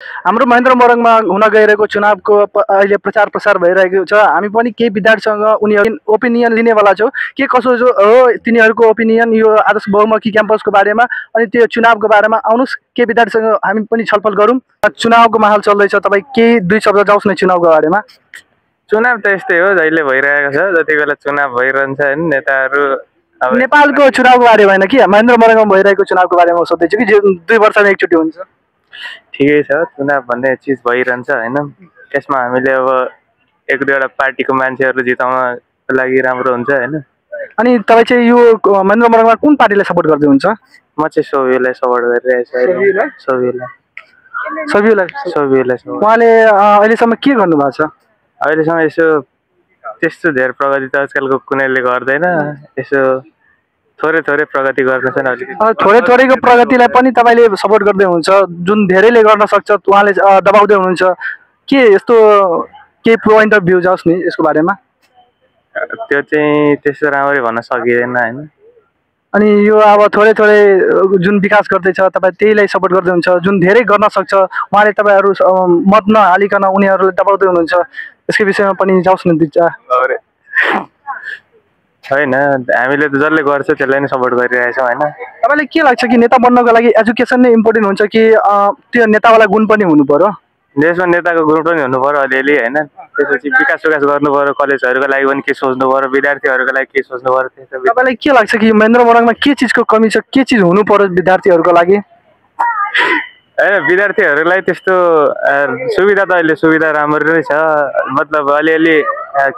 हाम्रो महेन्द्र मोरङमा हुन गइरहेको चुनावको अहिले प्रचार प्रसार भइरहेको छ। हामी पनि केही विद्यार्थीसँग उनीहरू ओपिनियन लिनेवाला छौँ। के कसो हो तिनीहरूको ओपिनियन यो आदर्श बहुमुखी क्याम्पसको बारेमा अनि त्यो चुनावको बारेमा। आउनुहोस् के विद्यार्थीसँग हामी पनि छलफल गरौँ। चुनावको माहौल चल्दैछ, तपाईँ केही दुई शब्द जाओस् न चुनावको बारेमा। चुनाव त यस्तै हो, जहिले भइरहेको छ। जति बेला चुनाव भइरहन्छ होइन, नेताहरू नेपालको चुनावको बारेमा होइन कि महेन्द्र मोरङमा भइरहेको चुनावको बारेमा सोध्दैछु कि 2 वर्षमा एकचोटि हुन्छ। ठिकै छ, चुनाव भन्ने चिज भइरहन्छ होइन। त्यसमा हामीले अब एक दुईवटा पार्टीको मान्छेहरू जिताउनको लागि राम्रो हुन्छ होइन। अनि तपाईँ चाहिँ यो महेन्द्र मोरङमा कुन पार्टीलाई सपोर्ट गर्दै हुन्छ? म चाहिँ सोभियोलाई सपोर्ट गरिरहेको छु। सोभियोलाई उहाँले अहिलेसम्म के गर्नुभएको छ? अहिलेसम्म यसो त्यस्तो धेरै प्रगति त आजकलको कुनैले गर्दैन। यसो थोरै थोरै प्रगति गर्दैछन् अलिकति। थोरै थोरैको प्रगतिलाई पनि तपाईँले सपोर्ट गर्दै हुनुहुन्छ, जुन धेरैले गर्न सक्छ उहाँले दबाउँदै हुनुहुन्छ। के यस्तो केही पोइन्ट अफ भ्यू जाओस् नि यसको बारेमा। त्यो चाहिँ त्यस्तो राम्ररी भन्न सकिँदैन होइन। अनि यो अब थोरै थोरै जुन विकास गर्दैछ तपाईँ त्यहीलाई सपोर्ट गर्दै हुन्छ, जुन धेरै गर्न सक्छ उहाँले तपाईँहरू मत नहालिकन उनीहरूले दबाउँदै हुनुहुन्छ। यसको विषयमा पनि जाओस् न दुईवटा। होइन, हामीले त जसले गर्छ त्यसलाई नै सपोर्ट गरिरहेछौँ होइन। तपाईँलाई के लाग्छ कि नेता बन्नको लागि एजुकेसन नै इम्पोर्टेन्ट हुन्छ कि त्यो नेतावाला गुण पनि हुनु पर्यो? देशमा नेताको गुण पनि हुनु पर्यो अलिअलि होइन। त्यसपछि विकास गर्नु पर्यो, कलेजहरूको लागि पनि के सोच्नु पर्यो, विद्यार्थीहरूको लागि के सोच्नु पर्यो। तपाईँलाई के लाग्छ कि महेन्द्र मोरङमा के चिजको कमी छ, के चिज हुनु पर्यो विद्यार्थीहरूको लागि? होइन, विद्यार्थीहरूलाई त्यस्तो सुविधा त अहिले सुविधा राम्रो नै छ। मतलब अलिअलि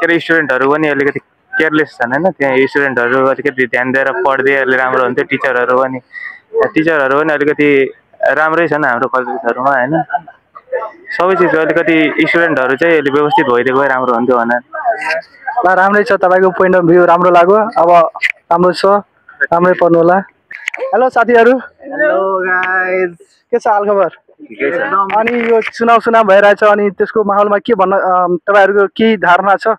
के अरे स्टुडेन्टहरू पनि अलिकति केयरलेस छन् होइन। त्यहाँ स्टुडेन्टहरू अलिकति ध्यान दिएर पढ्दै अलि राम्रो हुन्थ्यो। टिचरहरू पनि अलिकति राम्रै छन् हाम्रो कलेजहरूमा होइन। सबै चिज अलिकति स्टुडेन्टहरू चाहिँ अहिले व्यवस्थित भइदिएको भए राम्रो हुन्थ्यो भनेर। ल राम्रै छ, तपाईँको पोइन्ट अफ भ्यू राम्रो लाग्यो। अब राम्रो छ, राम्रै पढ्नु होला। हेलो साथीहरू। हेलो गाइज, के छ हालखबर? ठिकै छ। अनि यो चुनाव भइरहेछ अनि त्यसको माहौलमा के भन्न तपाईँहरूको केही धारणा छ?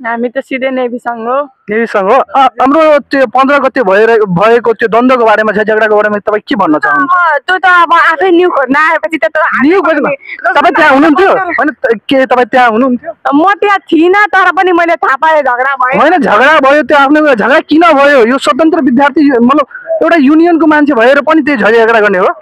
हामी त सिधै नेभीसँग हो। नेभीसँग हो। हाम्रो त्यो 15 गते भएको त्यो द्वन्द्वको बारेमा झगडाको बारेमा तपाईँ के भन्न चाहनुहुन्छ? त्यो त अब आफै न्यु खोज्न आएपछि त न्यु खोज्न तपाईँ त्यहाँ हुनुहुन्थ्यो होइन? के तपाईँ त्यहाँ हुनुहुन्थ्यो? म त्यहाँ थिइनँ, तर पनि मैले थाहा पाएँ झगडा भयो। होइन, झगडा भयो त्यो आफ्नो झगडा किन भयो? यो स्वतन्त्र विद्यार्थी मतलब एउटा युनियनको मान्छे भएर पनि त्यो झगडा गर्ने हो?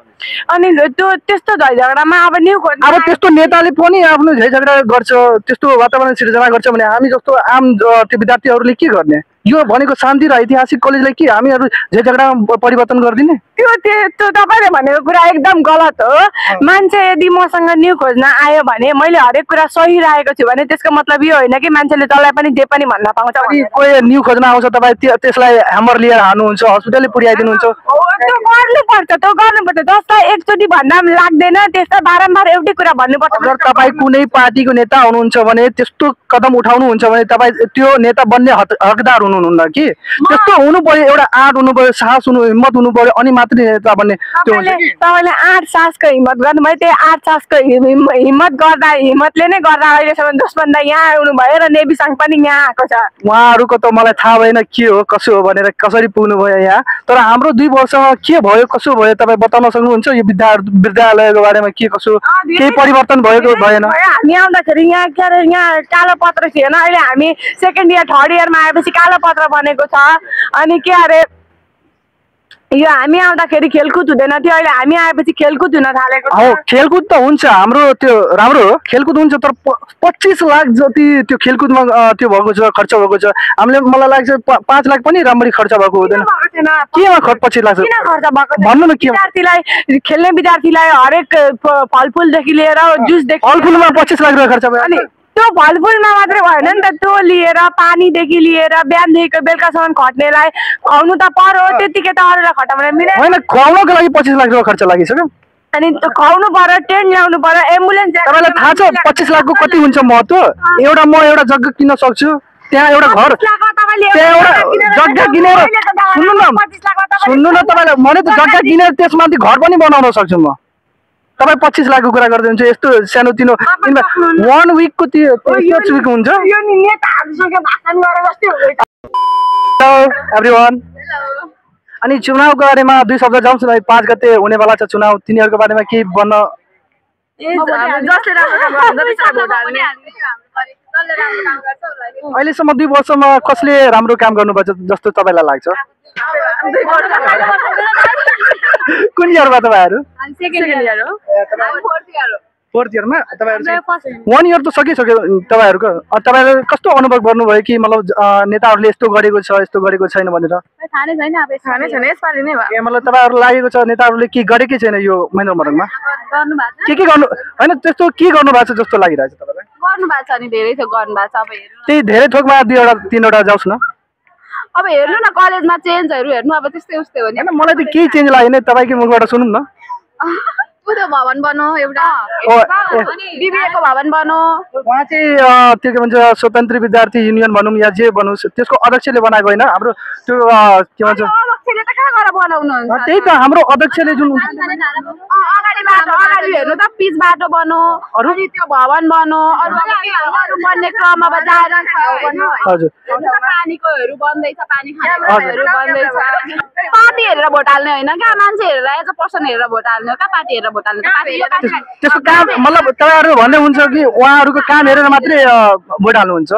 अनि त्यो त्यस्तो झगडामा अब न्यु खोज्न अब त्यस्तो नेताले पनि आफ्नो झगडा गर्छ, त्यस्तो वातावरण सिर्जना गर्छ भने हामी जस्तो आम त्यो विद्यार्थीहरूले के गर्ने? यो भनेको शान्ति र ऐतिहासिक कलेजलाई के हामीहरू झगडामा परिवर्तन गरिदिने? त्यो तपाईँले भनेको कुरा एकदम गलत हो। मान्छे यदि मसँग न्यु खोज्न आयो भने मैले हरेक कुरा सही राखेको छु भने त्यसको मतलब यो होइन कि मान्छेले जसलाई पनि जे पनि भन्न पाउँछ। अनि कोही न्यु खोज्न आउँछ तपाईँ त्यसलाई ह्यामर लिएर हान्नुहुन्छ, हस्पिटलले पुर्याइदिनुहुन्छ। त्यो गर्नुपर्छ, जसलाई एकचोटि भन्दा पनि लाग्दैन त्यसलाई बारम्बार एउटै कुरा भन्नुपर्छ। अगर तपाईँ कुनै पार्टीको नेता हुनुहुन्छ भने त्यस्तो कदम उठाउनुहुन्छ भने तपाईँ त्यो नेता बन्ने हकदार हुनुहुन्न कि? त्यस्तो हुनु पर्यो, एउटा आँट हुनु पर्यो, साहस हिम्मत हुनु पर्यो अनि मात्रै नेता बन्ने। तपाईँले आँट साहसको हिम्मत गर्नुभयो। त्यो आँट साहसको हिम्मतले नै गर्दा अहिलेसम्म दुश्मन यहाँ आउनु भयो र नेभी सङ्घ पनि यहाँ आएको छ। उहाँहरूको त मलाई थाहा भएन के हो कसो हो भनेर, कसरी पुग्नु भयो यहाँ। तर हाम्रो 2 वर्षमा के भयो कसो भयो तपाईँ बताउन सक्नुहुन्छ? यो विद्यालयको बारेमा के कसो केही परिवर्तन भएको भएन? हामी आउँदाखेरि यहाँ के अरे यहाँ कालो पत्र थिएन, अहिले हामी सेकेन्ड इयर थर्ड इयरमा आएपछि कालो पत्र बनेको छ। अनि के अरे यो हामी आउँदाखेरि खेलकुद हुँदैन थियो, अहिले हामी आएपछि खेलकुद हुन थालेको छ। हो, खेलकुद त हुन्छ हाम्रो, त्यो राम्रो हो खेलकुद हुन्छ। तर 25 लाख जति त्यो खेलकुदमा त्यो भएको छ, खर्च भएको छ। हामीले मलाई लाग्छ 5 लाख पनि राम्ररी खर्च भएको हुँदैन। केमा 25 लाख भन्नु न? के खेल्ने विद्यार्थीलाई हरेक फलफुलदेखि लिएर जुसदेखि फलफुलमा 25 लाख रुपियाँ खर्च भयो। अनि त्यो फलफुलमा मात्रै भएन नि त, त्यो लिएर पानीदेखि लिएर बिहानदेखिको बेलुकासम्म खट्नेलाई खुवाउनु त पर्यो। त्यतिकै त अरूलाई खटाउन मिल्दैन होइन, खुवाउनको लागि 25 लाख रुपियाँ खर्च लागिसक्यो। अनि खुवाउनु पर्यो, ट्रेन ल्याउनु पर्यो, एम्बुलेन्स। तपाईँलाई थाहा छ 25 लाखको कति हुन्छ महत्त्व? म एउटा जग्गा किन्न सक्छु, त्यहाँ एउटा घर, त्यहाँ एउटा जग्गा किनेर सुन्नु न तपाईँलाई मैले त जग्गा किनेर त्यसमाथि घर पनि बनाउन सक्छु म। तपाईँ 25 लाखको कुरा गर्दै हुन्छ? यस्तो सानोतिनो 1 विकको त्यो स्पोर्ट्स विक हुन्छ। Hello everyone. अनि चुनावको बारेमा 2 शब्द जाउँछ न। 5 गते हुनेवाला छ चुनाव, तिनीहरूको बारेमा केही भन्न जसले राम्रो काम गर्छ त्यसलाई भोट हाल्ने। अहिलेसम्म 2 वर्षमा कसले राम्रो काम गर्नुभएको छ जस्तो तपाईँलाई लाग्छ? कुन इयरमा तपाईँहरू? सेकेन्ड इयर हो। फोर्थ इयरमा तपाईँहरू चाहिँ 1 इयर त सकिसक्यो तपाईँहरूको। तपाईँहरूले कस्तो अनुभव गर्नुभयो कि मतलब नेताहरूले यस्तो गरेको छ यस्तो गरेको छैन भनेर? थाहा नै छैन अब थाहा नै छैन यसपालि नै भयो। ए मतलब तपाईँहरूलाई लागेको छ नेताहरूले के गरेकै छैन यो महेन्द्र मोरङमा? गर्नु भएको छ के गर्नु होइन त्यस्तो के गर्नु भएको छ जस्तो लागिरहेछ तपाईँलाई? गर्नु भएको छ नि धेरै थोक गर्नु भएको छ। अब हेर्नु त्यही धेरै थोकमा 2 3 जाओस् न। अब हेर्नु न कलेजमा चेन्जहरू हेर्नु अब त्यस्तै उस्तै हो नि। होइन मलाई त केही चेन्ज लागेन तपाईँकै मुखबाट सुनौँ न। त्यो भवन बनो एउटा बिबिएको भवन बनो। उहाँ चाहिँ त्यो के भन्छ स्वतन्त्र विद्यार्थी युनियन भनौँ या जे भनौँ त्यसको अध्यक्षले बनाएको होइन हाम्रो त्यो के भन्छ अध्यक्षले त कहाँ गएर बनाउनुहुन्छ? त्यही त हाम्रो अध्यक्षले जुन अगाडि बाटो अगाडि हेर्नु त पिच बाटो बनो अनि त्यो भवन बनो अरू बन्ने क्रम अब जारी छ होइन। हजुर हेर्नु त पानीकोहरू बन्दैछ पानी खानेहरू बन्दैछ। पार्टी हेरेर भोट हाल्ने होइन क्या मान्छे हेरेर एज अ पर्सन हेरेर भोट हाल्ने हो क्या पार्टी हेरेर भोट हाल्ने। त्यसको काम मतलब तपाईँहरू भन्ने हुन्छ कि उहाँहरूको काम हेरेर मात्रै भोट हाल्नुहुन्छ?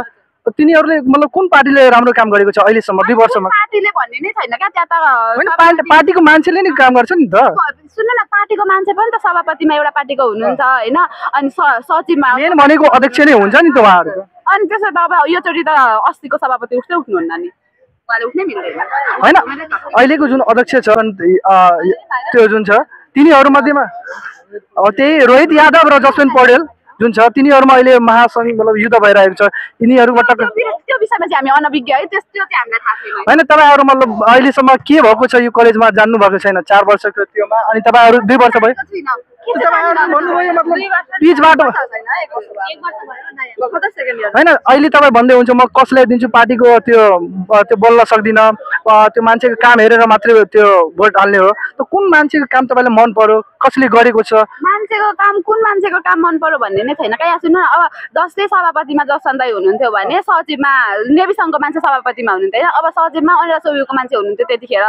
तिनीहरूले मतलब कुन पार्टीले राम्रो काम गरेको छ अहिलेसम्म 2 वर्षमा? पार्टीले भन्ने नै छैन क्या त्यहाँ त होइन पार्टीको मान्छेले नै काम गर्छ नि त। सुन्नु न पार्टीको मान्छे पनि त सभापतिमा एउटा पार्टीको हुनुहुन्छ होइन अनि सचिवमा मेन भनेको अध्यक्ष नै हुन्छ नि त उहाँहरूको। अनि त्यसो त अब योचोटि त अस्तिको सभापति उठ्दै उठ्नुहुन्न नि उहाँले उठ्नै मिल्दैन होइन अहिलेको जुन अध्यक्ष छ त्यो जुन छ तिनीहरू मध्येमा त्यही रोहित यादव र जसवन्त पौडेल जुन छ तिनीहरूमा अहिले महासङ्घ मतलब युद्ध भइरहेको छ। यिनीहरूबाट त्यो विषयमा चाहिँ हामी अनभिज्ञ है त्यो चाहिँ हामीलाई थाहा छैन। होइन तपाईँहरू मतलब अहिलेसम्म के भएको छ यो कलेजमा जान्नु भएको छैन 4 वर्षको त्योमा अनि तपाईँहरू 2 वर्ष भयो भन्नुभयो मतलब पिच बाटो होइन अहिले तपाईँ भन्दै हुन्छ म कसलाई दिन्छु पार्टीको त्यो बोल्न सक्दिनँ त्यो मान्छेको काम हेरेर मात्रै त्यो भोट हाल्ने हो त कुन मान्छेको काम तपाईँलाई मन पर्यो कसले गरेको छ? मान्छेको काम कुन मान्छेको काम मन पर्यो भन्ने नै छैन क्या। सुन्नु अब जस्तै सभापतिमा जसवन्त दाइ हुनुहुन्थ्यो भने सचिवमा नेभी सङ्घको मान्छे सभापतिमा हुनुहुन्थ्यो होइन। अब सचिवमा अनिरा चौबीको मान्छे हुनुहुन्थ्यो त्यतिखेर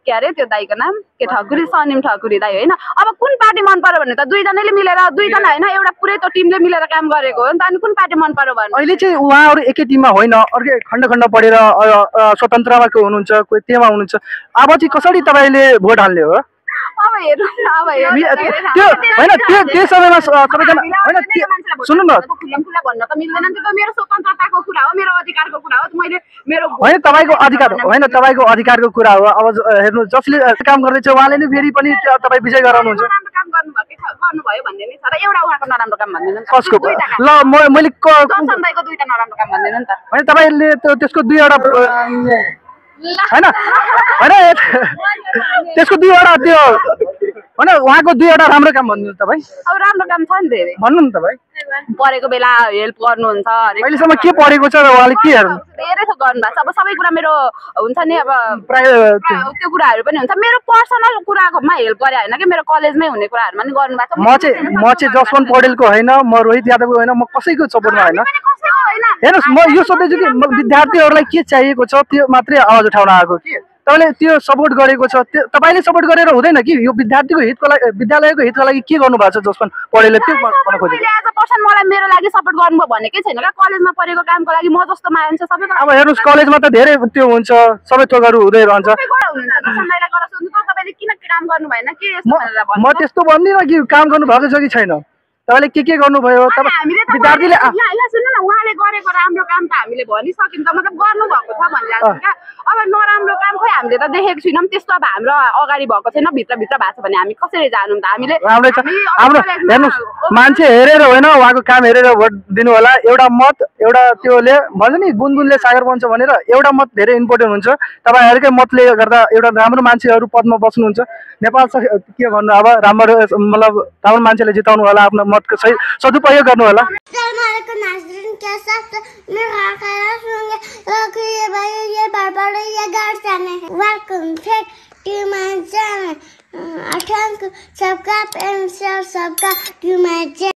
के अरे त्यो दाईको नाम के ठकुरी सनिम ठकुरी दाई होइन। अब कुन पार्टी मन पर्यो भने त दुईजनाले मिलेर दुईजना होइन एउटा पुरै त्यो टिमले मिलेर काम गरेको हो नि त। अनि कुन पार्टी मन पर्यो भने अहिले चाहिँ उहाँहरू एकै टिममा होइन अर्कै खण्ड खण्ड पढेर स्वतन्त्रमा को हुनुहुन्छ कोही त्यहीमा हुनुहुन्छ। अब चाहिँ कसरी तपाईँले भोट हाल्ने हो? अब हेर्नु अब त्यो होइन त्यो समयमा सबैजना होइन सुन्नु न खुल्ला भन्न त मिल्दैन नि त। मेरो स्वतन्त्रताको कुरा हो मेरो अधिकारको कुरा हो मैले मेरो होइन तपाईँको अधिकार होइन तपाईँको अधिकारको कुरा हो। अब हेर्नु जसले काम गर्दैछ उहाँले नै फेरि पनि तपाईँ विजय गराउनुहुन्छ। राम्रो काम गर्नुभयो भन्ने नै छ र एउटा उहाँको नराम्रो काम भन्दैन कसको ल मैले जसवन्त दाइको 2टा नराम्रो काम भन्दैन नि त। होइन तपाईँले त्यसको 2वटा होइन होइन त्यसको 2वटा त्यो होइन उहाँको 2वटा राम्रो काम भन्नु तपाईँ? अब राम्रो काम छ नि धेरै भन्नु नि तपाईँ। परेको बेला हेल्प गर्नुहुन्छ अहिलेसम्म के परेको छ र उहाँले के हेर्नु? धेरै थोक गर्नुभएको छ। अब सबै कुरा मेरो हुन्छ नि अब प्राइभेट त्यो कुराहरू पनि हुन्छ मेरो पर्सनल कुरामा हेल्प गरे होइन कि मेरो कलेजमै हुने कुराहरूमा नि गर्नुभएको छ। म चाहिँ जसवन्त पौडेलको होइन म रोहित यादवको होइन म कसैको सपोर्टमा होइन। हेर्नुहोस् म यो सोध्दैछु कि विद्यार्थीहरूलाई के चाहिएको छ त्यो मात्रै आवाज उठाउन आएको कि तपाईँले त्यो सपोर्ट गरेको छ तपाईँले सपोर्ट गरेर हुँदैन कि यो विद्यार्थीको हितको लागि विद्यालयको हितको लागि के गर्नु भएको छ जसवन्त पौडेलले त्यो भन्न खोजेको? एज अ पर्सन मलाई मेरो लागि सपोर्ट गर्नुभयो भनेकै छैन क्या। कलेजमा परेको कामको लागि म जस्तो मान्छे सबै अब हेर्नुहोस् कलेजमा त धेरै त्यो हुन्छ सबै थोकहरू हुँदै रहन्छ। तपाईँले किन काम गर्नु भएन के म त्यस्तो भन्दिनँ कि काम गर्नु भएको छ कि छैन तपाईँले के गर्नुभयो विद्यार्थीले सुन्नु न उहाँले गरेको राम्रो काम त हामीले भनिसकिन्छ मतलब गर्नुभएको छ भनिरहेको छ क्या। अब नराम्रो काम खोइ हामीले त देखेको छैनौँ त्यस्तो। अब हाम्रो अगाडि भएको छैन भित्रभित्र भएको छ भने हामी कसरी जानु त? हामीले राम्रै छ हाम्रो हेर्नुहोस् मान्छे हेरेर होइन उहाँको काम हेरेर भोट दिनु होला। एउटा मत एउटा त्योले भन्छ नि बुनबुनले सागर बन्छ भनेर एउटा मत धेरै इम्पोर्टेन्ट हुन्छ। तपाईँहरूकै मतले गर्दा एउटा राम्रो मान्छेहरू पदमा बस्नुहुन्छ। नेपाल के भन्नु अब राम्रो मतलब राम्रो मान्छेले जिताउनु होला आफ्नो मतको सही सदुपयोग गर्नु होला। सबका